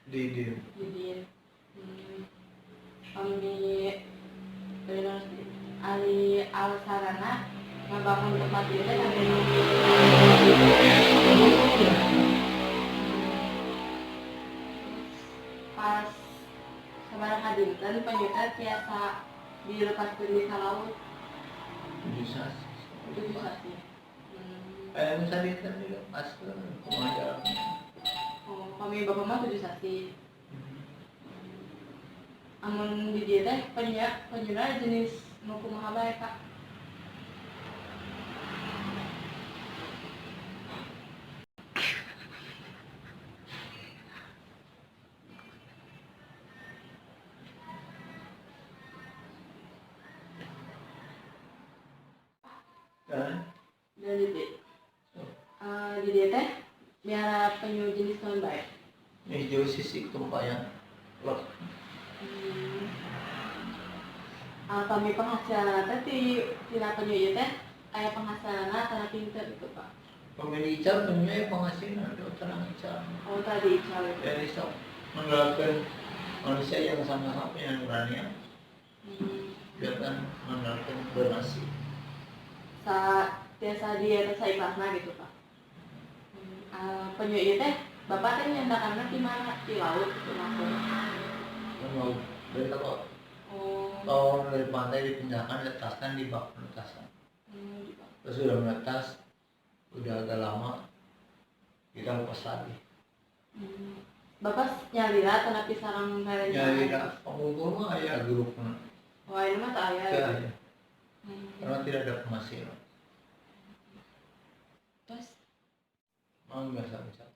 Didin. Didin. Kami ari alasarana ngabangun tempat ieu teh kangge pas sabaraha dinten penyu teh tiasa dilepaskeun di laut? 7 sasi. 7 sasi. Aya nu sadinten dilepaskeun kumaha jalan. Oh, pami bapak mah 7 sasi. Amun di dieu teh penyuna jenis nu kumaha bae, Pak? Kan? Dan di dieu teh miara penyu jenis naon bae? Hijau sisik tumpayan. Lek. Pami penghasilan teh tina penyu ieu teh aya penghasilanna tanah pinter gitu, Pak? Pemilik ical penyu aya penghasilan itu tenang ical. Oh, tadi ical itu. Jadi sok menggerakkan manusia yang sama-sama punya nurani. Jangan menggerakkan donasi. Sa tiasa dia teh saikhlasna gitu, Pak. Penyu ieu teh bapak teh nyandakanna di mana? Di laut gitu maksudnya. Laut, dari laut. Oh. Tahun dari pantai dipindahkan, diletaskan di bak penetasan. Di bak. Terus sudah menetas, udah agak lama, kita lepas lagi. Bapak nyalira tetapi sarang rerencangan? Nyalira, pengumpul mah aya grupna. Oh, ini mah tak aya. Teu aya. Karena tidak ada penghasilan. Terus? Mangga sama-sama.